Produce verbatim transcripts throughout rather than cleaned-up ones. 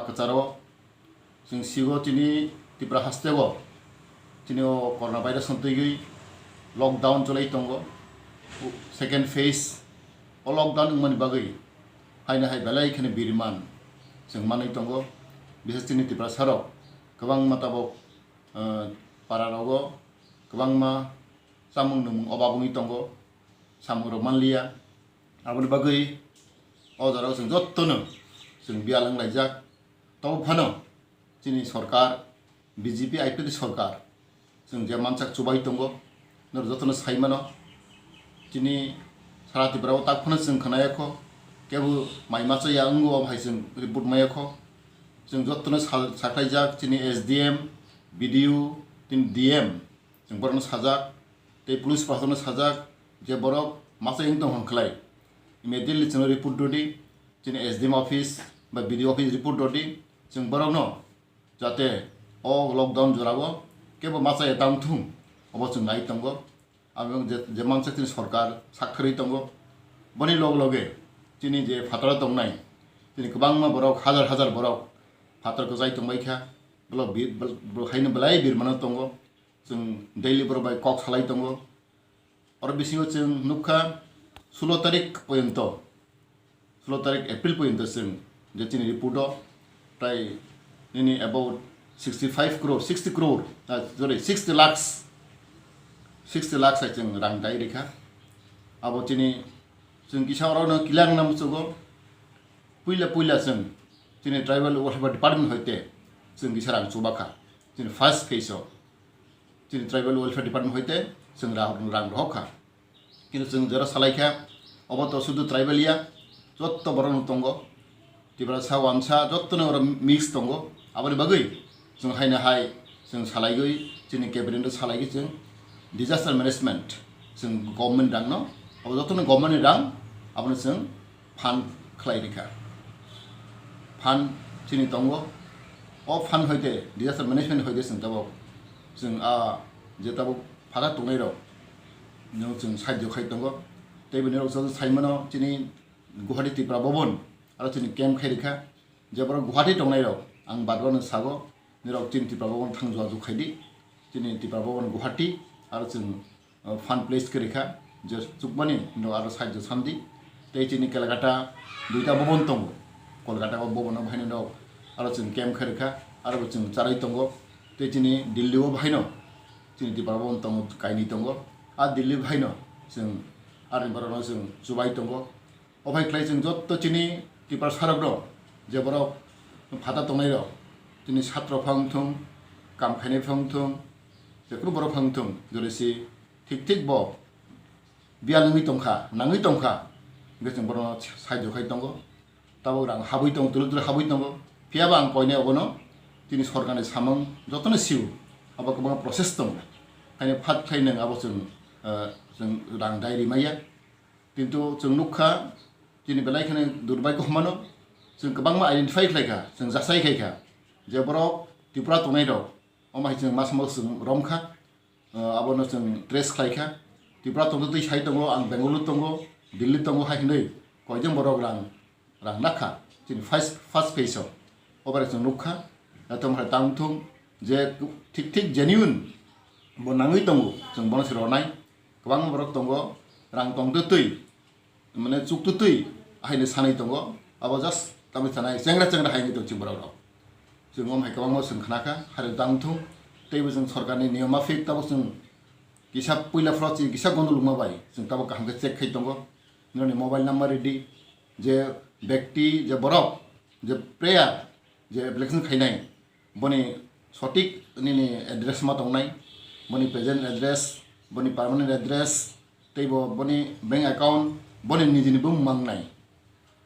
Kwcharo chwng sigo chini Tripura hasteo chini o corona virus no twiwi lockdown cholai tongo, second phase. O lockdown wngmani bagwi haino hai belai kheno biriman chwng manwi tongo. Bises chini Tiprasarok kwbangma tabok, eh, para rogo kwbangma chamung nwngmung obab wngwi tongo, samungrok manliya. Aboni bagwi o jorao chwng jottono chwng biyal wnglaijak. Tobo phano chini sorkar, B J P I P F T sorkar, chwng je mansak chubai tongo, norok jotono sai mano. Chini sara Tripura o tak phano chwng khwnaya kho, kebo mai machaya wngo, obo hai chwng report maya kho. Chwng jotono sal-, saklaijak chini S D M, B D O, tini D M, chwng borokno sajak, tei police proshasonno sajak je borok machai wng tong hwn khlai, immediately chwngno report rwdi, chini S D M office ba B D O office report rwdi, chwng borokno jate o lockdown jorao kebo machai tang thung, obo chwng nai tongo. Abo je, je mansa chini sorkar sak kharwi tongo, boni log loge chini je phataro tongnai, chini kwbangma borok, hajar hajar borok phatar kwchai tongbai kha, bolo bi-, bol-, bol haino belai birmano tongo, chwng daily borok bai kok salai tongo. Oro bisingo chwng nukha sulo tarik poyonto, sulo tarik April poyonto chwng je chini report o prai nini about sixty five crore, sixty crore, ah, sorry, sixty lakhs, sixty lakhs hai chwng rang dai rikha. Abo chini chwng kisa oro no kilang na muchugo. Puila puila chwng chini tribal welfare department hoite chwng kisa rang chubakha. Chini first phase o chini tribal welfare department hoite chwng ra-, rang rohorkha. Kintu chwng jora salaikha, obo to sudu tribal ya, jotto borokno tongo. Tiprasa, Wansa, jottono oro mix tongo. Aboni bagwi chwng haino hai chwng salaigwi, chini cabinet-o salaigwi chwng disaster management, chwng government rangno, abo jottono government ni rang, abono chwng fund khlai rikha. Fund chini tongo. O fund hoite, disaster management hoite chwng tabok, chwng a je tabok phatha tongnairok no chwng sahajyo khai tongo. Tei bini rok chwng saimano chini Guwahati Tripura Bhaban aro chini camp khai rikha. Je borok Guwahati tongnairok ang badwano sago, nirok chini Tripura Bhaban thang jua jukhaidi. Chini Tripura Bhaban Guwahati aro chwng uh, fund place khe rikha, je chukmani no aro side sandi. Tei chini Kolkata duita bobon tongo, Kolkata o bobon o bahaino no aro chwng camp khe rikha, aro bo chwng charai tongo. Tei chini Delhi o bahaino chini Tipra bobon tongo, kainwi tongo. A Delhi bahaino chwng aroni borokno chwng chubai tongo. Obai khlai chwng jotto chini Tiprasarokno je borok phatha tongnairok, chini satro phang thung, kam khainai phang thung, jekunu borok phang thung, jolisi thik thik bo biyal wngwi tongkha, nangwi tongkha, hwnkhe chwng bono sahajyo khai tongo. Tabuk rang habwi tongo, twlwk twlwk habwi tongo. Phiyaba ang koinai obono chini sorkarni samung jotono sio, abo kwbangma process tongo. Haino phat khlai nwng abo chwng, eh, chwng rang dai rimaiya. Kintu chwng nukha, chini belai kheno durbhagyo hwnmano, chwng kwbangma identify khlaikha, chwng jasai khaikha, je borok Tripura tongnairok, omo hai chwng masa masa chwng romkha, uh, abono chwng trace khlaikha. Tripura tongtwi twi sai tongo, ang Bengaluru tongo, Delhi tongo hai hwnwi koijon borok rang, rang nakha, chini first, first phase o, obo bai chwng nukha, naithok hai tang thung, je thik thik genuine bo nangwi tongo, chwng bono se ronai. Kwbangma borok tongo, rang tongtwi twi, mane chuktwi twi haino sanwi tongo, abo just tamni sanai chengra chengra haino tong chini borok rok. Chwng omo hai kwbangma chwng khnakha, haino tang thung, teibo chwng sorkarni niyom mafik tabuk chwng kisa puila phoro chini kisa gondolungma bai chwng tabuk kaham khe check khai tongo. Nini mobile number ready, je bekti, je borok, je player, je application khainai, boni sotik nini address ma tongnai, boni present address, boni permanent address, tei bo boni bank account, boni nijini bumung mangnai.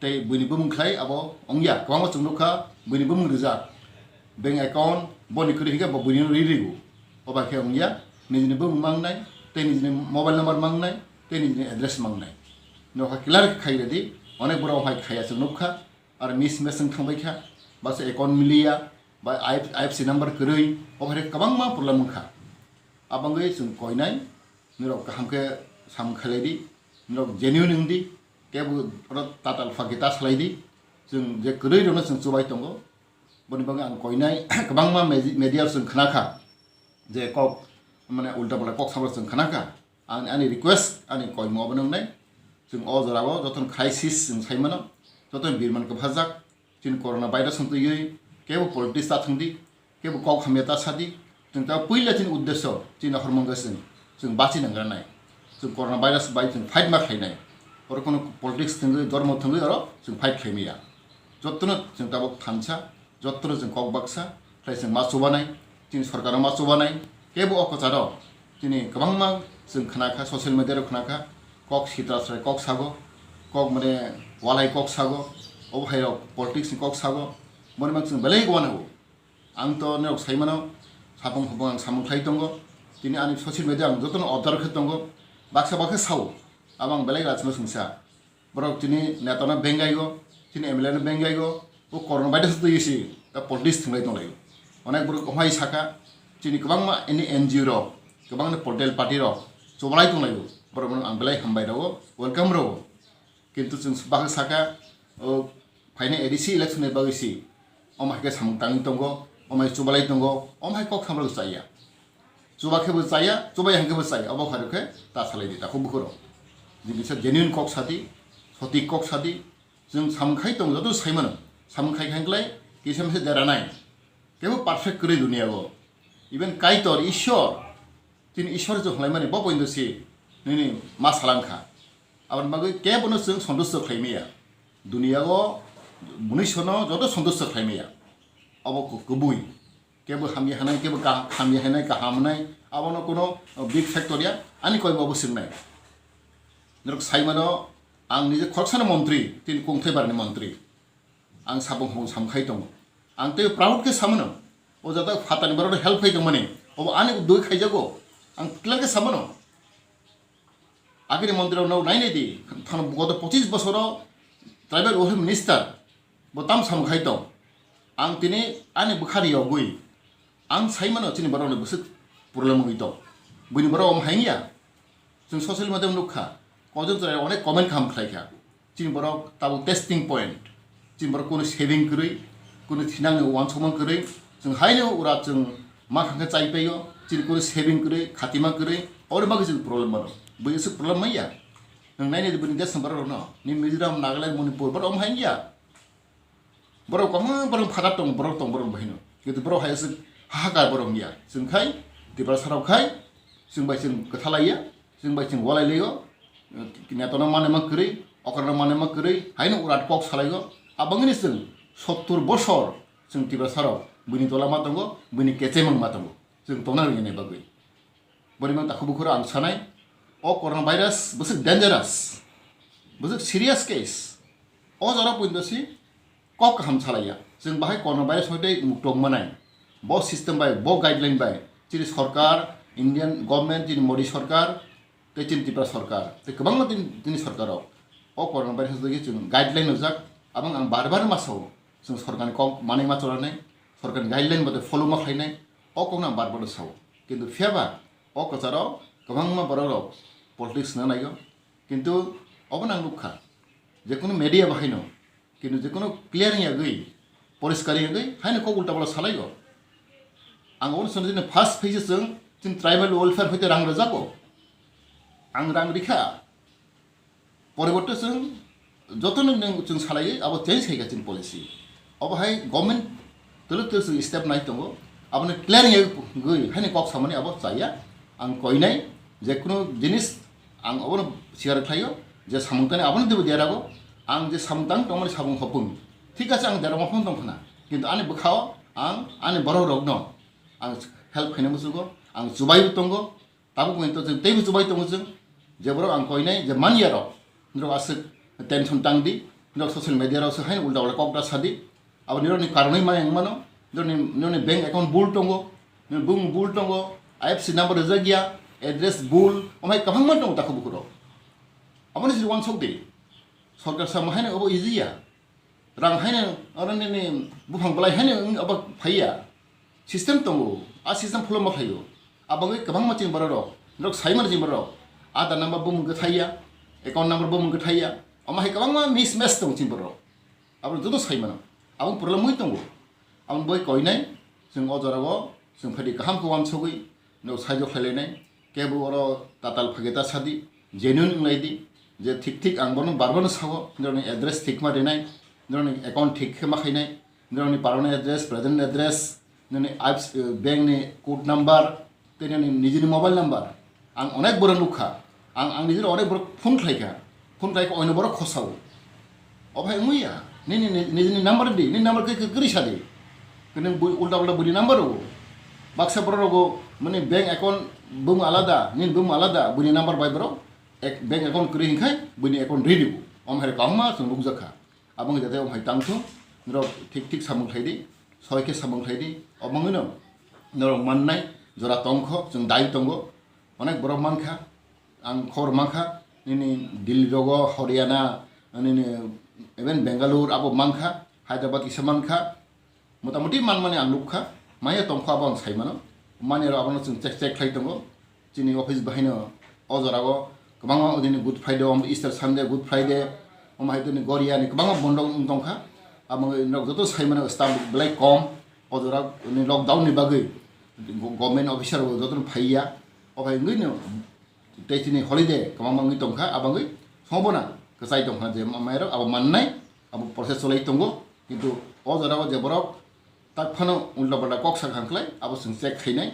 Tei buini bumung khlai abo wngya, kwbangma chwng nukha, buini bumung rijak, bank account, boni kwrwi hinkhe bo buini ri rigo. Oba khe wngya, nijini bumung mangnai, tei nijini mobile number mangnai, tei nijini address mangnai. Nokha clear khe khai redi, onek borok hai khaiya chwng nukha. Ar mismatch wng thangbai kha, ba se account miliya, ba I F C number kwrwi, o hai kwbangma problem wngkha. Abangwi chwng koinai, nirok kaham khe sam khlai di, nirok genuine wng di, kebo oro tatal phagi ta salai di, chwng je kwrwi rokno chwng chubai tongo, Boni bagwi ang koinai kwbangma medi-, media chwng khna kha je kok mane ulta pulta kok samrok chwng khna kha. Ang ani request ani koimo obo nwngnai, chwng o jorao jotono crisis chwng sai mano, jotono birman kwphajak, chini corona virus wng twiwi kebo politics ta thwngdi, kebo kok hamya ta sadi, chwng ta puila chini uddesyo chini hormon gwi chwng, chwng bachi nangranai, chwng corona virus bai chwng fight ma khlainai, oro kono politics thwngwi dormo thwngwi oro chwng fight khlaimaya, jotono chwng tabuk thansa, jotono chwng kok baksa khlai chwng ma chubanai, chini sorkar ma chubanai, kebo o kwcharo chini kwbangma chwng khna kha, social media rok khna kha, kok sitra srai kok sago, kok mane walai kok sago, obo hai rok politics ni kok sago, boni mang chwng belai wanao. Ang to norok sai mano, sapung hopung ang samung khlai tongo, tini ani social media ang jotono observe khe tongo, baksa baksa sao, abo ang belai rachno sungsa. Borok chini neta no bengaigo, chini M L A no bengaigo, o corona virus twi si ta politics thwnglai tonglaio. Onek borok ohai saka, chini kwbangma ani N G O rok, kwbangma political party rok chubalai tonglaio. Borok no ang belai hambai rwo, welcome rwo. Kintu chwng baksa saka, o phainai A D C election ni bagwi si, omo hai khe samung tangwi tongo, omo hai chubalai tongo, omo hai kok samrok chaya. Chuba khe bo chaya, chubai hang khe bo chaya, obo khairok khe ta salai di, takhuk bukhurok. Jing kisa genuine kok sadi, sotik kok sadi, chwng samung khai tongo, joto sai mano. Samung khai khai klai, kisa misa dera nai. Kebo perfect kwrwi dunia o. Even Kaitor, Ishwar, tini Ishwar chwng hwnlai mani, bo pointo si nini ma salang kha. Aboni bagwi kebo no chwng sontusto khlai maya. Dunia o munuiso no joto sontusto khlai maya. Obo ku-, kubui. Kebo hamya hwnai, kebo ka-, hamya hwnai, kaham hwnai, abono kono big factor ya, ani koibo bo swngnai. Norok sai mano, ang nije khoroksano montri, tini kungthai barani montri. Ang sabung hong sam khai tongo. Ang tei proud khe samano, o jata phatani borok help khai tongmani, obo ani dui khaijago, ang clear khe samano. Agini montri rok no nainai di, thang goto pochis bosoro tribal welfare minister bo tam samung khai tong. Ang tini ani bwkhani yogwi ang sai mano chini borok ni bwswk problem wngwi tong. Buini borok omo hai wngya. Chwng social media nukha, koijon chwrai onek comment kaham khlai kha. Chini borok tabuk testing point. Chini borok kunu saving kwrwi, kunu thinangni uansukma kwrwi, chwng haino ura chwng ma khangkhe chai paio, chini kunu saving kwrwi, khatima kwrwi, oro bagwi chwng problem mano. Bui aswk problem manya. Nwng nainai di bini desni borok rokno, ni Mizoram, Nagaland, Manipur, borok omo hai wngya. Borok kwbangma borok phatar tongo, borok tong borok bahino. Kintu borok hai aswk hahakar borok wngya. Chwng khai, Tiprasa rok khai, chwng bai chwng kwthalaiya. Chwng bai chwng walai laio, neto no mane ma kwrwi, okra no mane ma kwrwi, haino urat kok salaigo. Abangni chwng sottur bosor chwng Tiprasa rok buini tola ma tongo, buini kechemang ma tongo. Chwng tongna rwgwini bagwi. Bori mang takhuk bukhuro ang sanai, o corona virus bwswk dangerous, bwswk serious case. O jora puindo si kok kaham salaiya. Chwng bahai corona virus hoi tei muktok manai. Bo system bai, bo guideline bai, chini sorkar, Indian government, chini Modi sorkar, tei chini Tripura sorkar, tei kwbangma tini, tini sorkar rok o corona virus hoi chwng guideline rijak. Abang ang bar bar ma sao, chwng sorkar ni kok manwi ma chlanai, sorkar ni guideline bo follow ma khlainai, o kok no ang bar bar sao. Kintu phiya ba o kwcharo kwbangma borok rok politics na naigo, kintu obo nang nukha, je kunu media bahaino, kintu je kunu clear wngya gwi, poriskar wngya gwi, haino kok ulta pala salaigo. Ang obo swnwi chini first phase chwng chini tribal welfare hoite rang rwjago. Ang rang rikha. Poriborte chwng jotono nwng chwng salaiwi abo change khaikha chini policy. Obo hai government twlwk twlwk chwng step nai tongo. Abono clear wngya gwi haino kok samani abo chaya. Ang koinai je kunu jinis ang obono share khlaio, je samung tani abono dibo derago, ang je samung tang tongmani sabung hopung. Thik ase, ang deramo phone tong khna, kintu ani bwkhao ang ani borok rokno ang help khaina muchugo, ang chubai tongo, tabuk mento chwng teibo chubai tongo chwng, je borok ang koinai je manya rok, norok aswk tension tang di, norok social media rok se haino ulta ulta kok da sadi, abo nirokni karonwi maya wng mano, nirokni, nirokni bank account bul tongo, nirokni bumung bul tongo, I F S C number rijak ya, address bul, omai kwbangma tongo takhuk bukhuk rok. Aboni siri wansok di, sorkar samo haino obo easy ya, rang haino oro nini buphang belai haino wng obo phaiya, system tongo, a system follow ma khlaio, abagwi kwbangma chini borok rok, norok sai mano chini borok rok, Aadhaar number bumung kwthai ya, account number bumung kwthai ya, omo hai kwbangma mismatch tongo chini borok rok. Abo joto sai mano. Abo problem wi tongo. Aboni boi koinai, chwng o jorao chwng phaidi kaham khe uansugwi, no saijo khlailainai, kebo oro tatal phageta sadi, genuine wnglaidi, je thik thik ang bono bar bono sao, norokni address thik ma rinai, norokni account thik khe ma khainai, norokni parani address, present address, nini apps, eh, bank ni code number, tei nini nijini mobile number. Ang onek borok nukha. Ang, ang nijini onek borok phone khlaikha. Phone khlaikha oino borok khosao. O bhai wngya. Nini, ni-, nijini number di, nini number khe, khe, kwrwi sadi. Khe nini bui ulta ulta buini number rogo. Baksa borok rogo, mani bank account bung alada, nini bung alada, buini number bai borok. Ek, bank account kwrwi hinkhai, buini account ridi. Om hai kama chwng nukjakha. Abang jate om hai tangthung, norok thik thik samung khlai di, soi khe samung khlai di, obangwino norok mannai jora tongkho, chwng dai tongo, onek borok mankha, ang khobor mankha, nini Delhi rogo, Haryana, nini even Bangalore abo mankha, Hyderabad kisa mankha, motamuti manmani ang nukha, maya tongkho abo ang saimano, mani aro abono chwng check check khlai tongo, chini office bahaino o jorao kwbangma odini Good Friday, om Easter Sunday, Good Friday, om hai tini Goria ni kwbangma bondo wng tongkha, abo norok joto saimano staff belai kom, o jora ni lockdown ni bagwi government officer rok joto phaiya, o hai wngwi no tei chini holiday kwbangma wngwi tongkha, abo wngwi songbo na kwchai tongkha je mairok abo mannai, abo process cholai tongo, kintu o jorao je borok tak phano ulta palta kok sakha hwnkhlai abo chwng check khainai.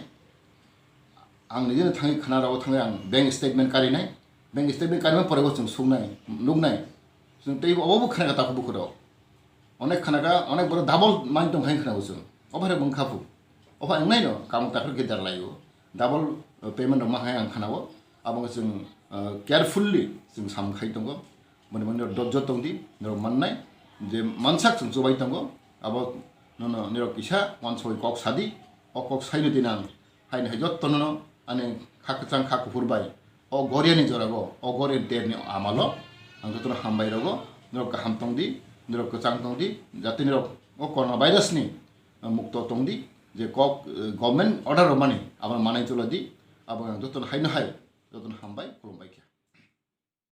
Ang nijeno thangwi khna rao thangwi ang bank statement karinai, bank statement karimani porebo chwng suknai, nuknai, chwng tei obo bo khna kha takhuk bukhuk rok. Onek khana kha, onek borok double main tong kha wngkha na bo chwng. O phai rok wngkha phu. O phai wngnai no, kamu takhuk khe derlai o. Double, uh, payment rok ma hai ang khana o. Abo wngkha chwng, uh, carefully chwng sam khai tongo. Boni boni dojjo tong di, norok mannai. Je mansak chwng chubai tongo. Abo nono nirok kisa wansugwi kok sadi. O kok saino dinang. Haini hai jottono no ani kha kwchang kha kuphur bai o Goriani jorao, o Goriani terni amalo ang jotono hambai rogo, norok kaham tong di, norok kwchang tong di, jate norok o corona virus ni mukto tong di, je kok, eh, government order rwmani abo manai chula di, abo ang jotono haino hai